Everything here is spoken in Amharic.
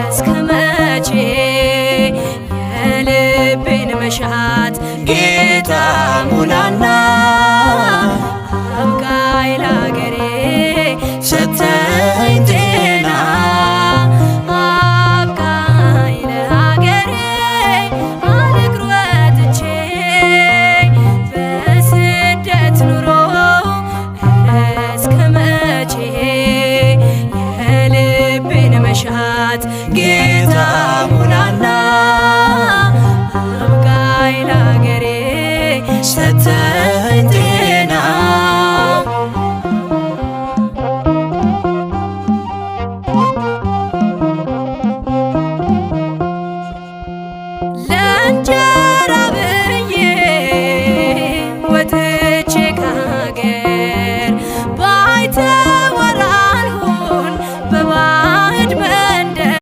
እስከ መቼ የልቤን መሻት ጌታ ሙላና አብቃኝ ለአገሬ ሰተኝ ጤና አብቃኝ ለሀገሬ አልቅር ወጥቼ በስደት ኑሮ እስከ መቼ የልቤን መሻት ጌታ